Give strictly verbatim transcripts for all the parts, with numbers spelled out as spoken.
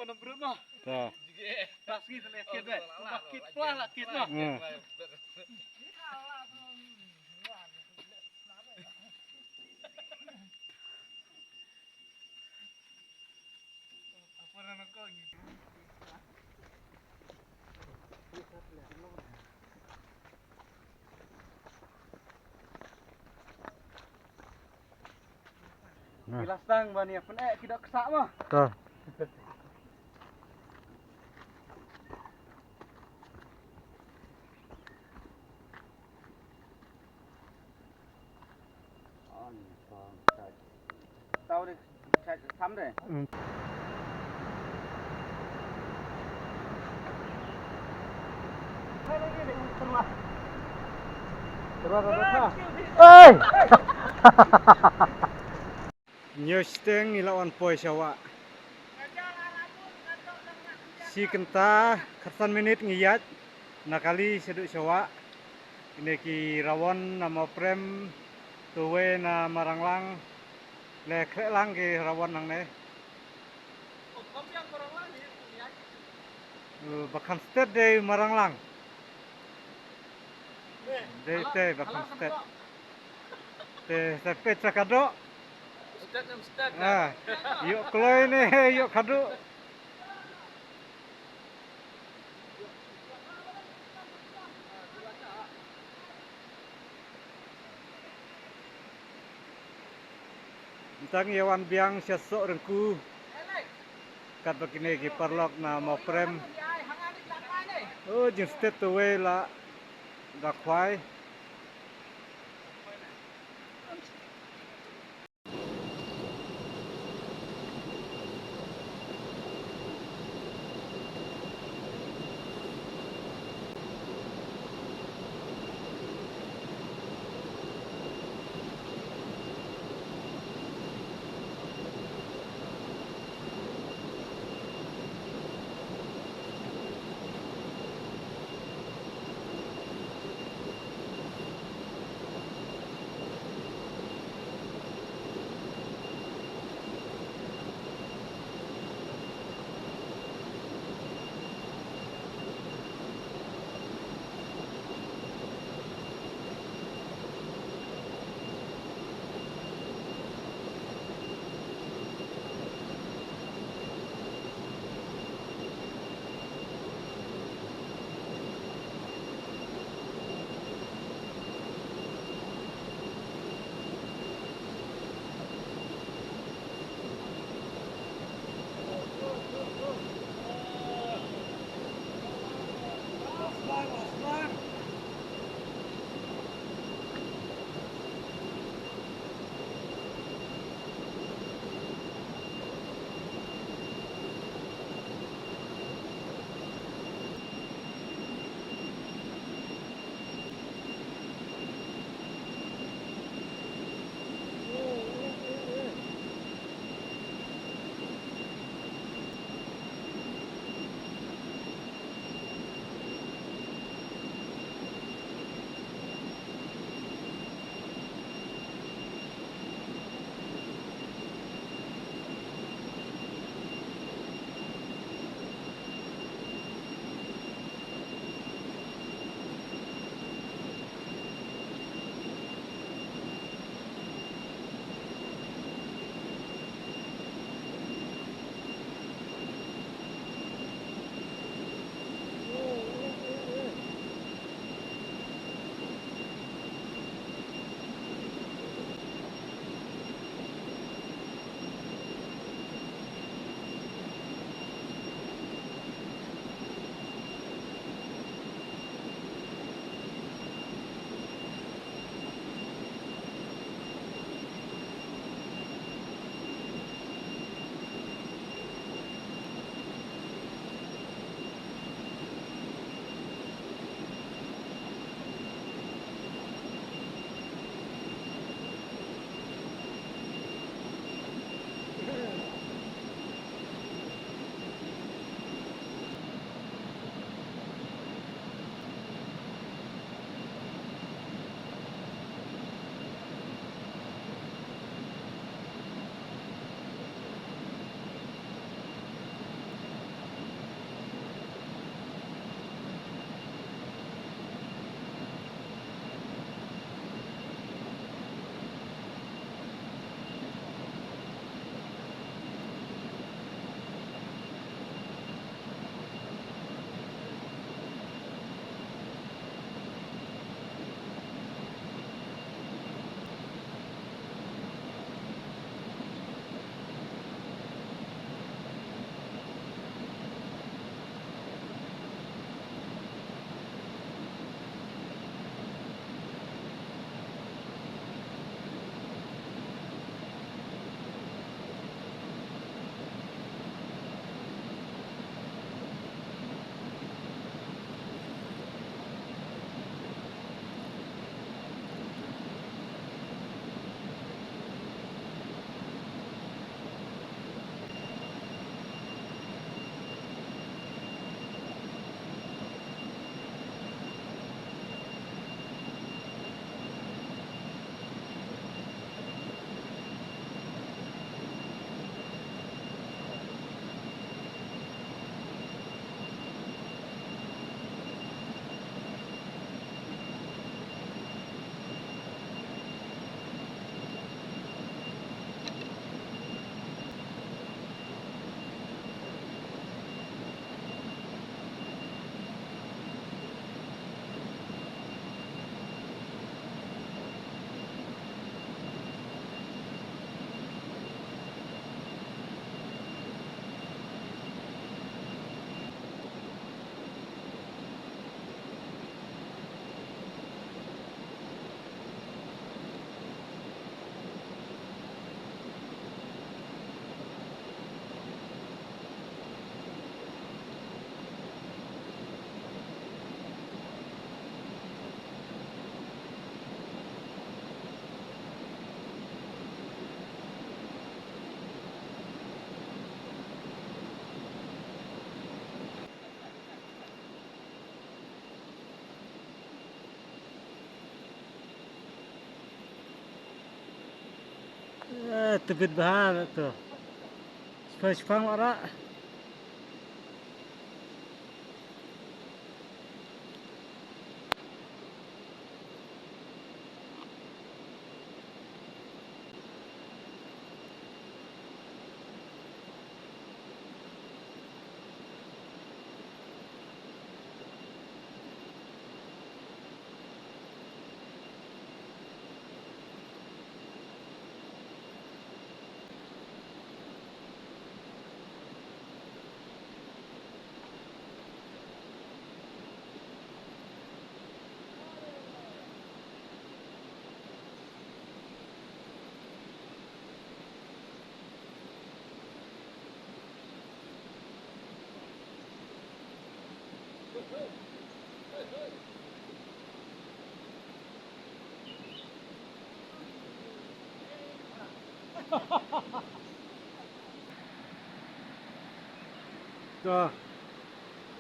Ta. Pas ngi tne kit be. Pas kit pla la kit no. Hmm. Ki la sdang ban ïa pyneh ki dohksa mo. Ta. Tau deh, sam deh. Hmm. Oi! Ñiew shiteng ngi la wan poi sha wah. Shi kynta khatsan minit ngi ïaid na kali shaduh sha wah. Kine ki rawon na Mawprem, tu wei na Maranglang. Le khreh lang ki rawon nangne. Uh, ba Khan State dei Maranglang. Dei te ba Khan State. Te sa peit sa ka doh. State em state. Ah, ïoh kloi ne, ïoh ka doh. Mynta ngi ïa wan biang sha Sohryngku. Katba kine ki paralok na Mawprem. Oh, jingstet tu wei la da khwai. Eh, tebit bha to. Shipang shipang ora. To.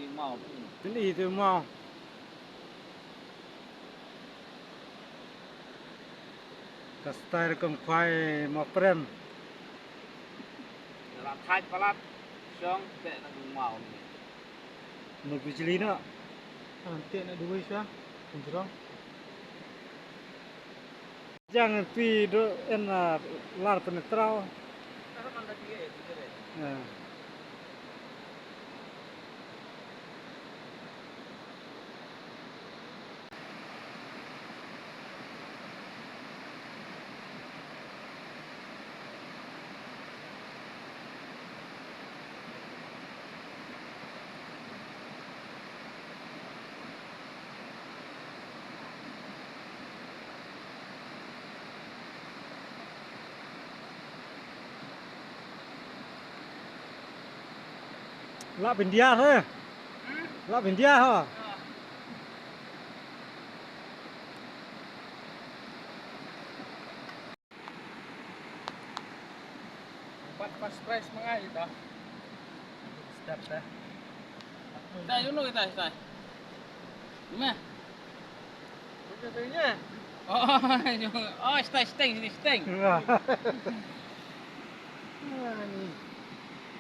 I mau. Pyn i te mau. Ka style kam khwai ma prem. Rat haj palat. Shong te na mau. No bijli na. Ante na duwai sha. Kunjrong. Jang pi do en, ah, lar penetrau. Ah. Lah pyndiah he. Lah pyndiah ha. Pat first prize ma nga ita. Step eh. Ita, you know ita, ita. Ni meh. Bukan tanya. Oh, you know. Oh, ita, ita, ita, ita. Ni.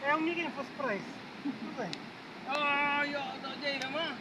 Eh, ang ni first prize. Bukan. Ah, ya, tak jadi nama.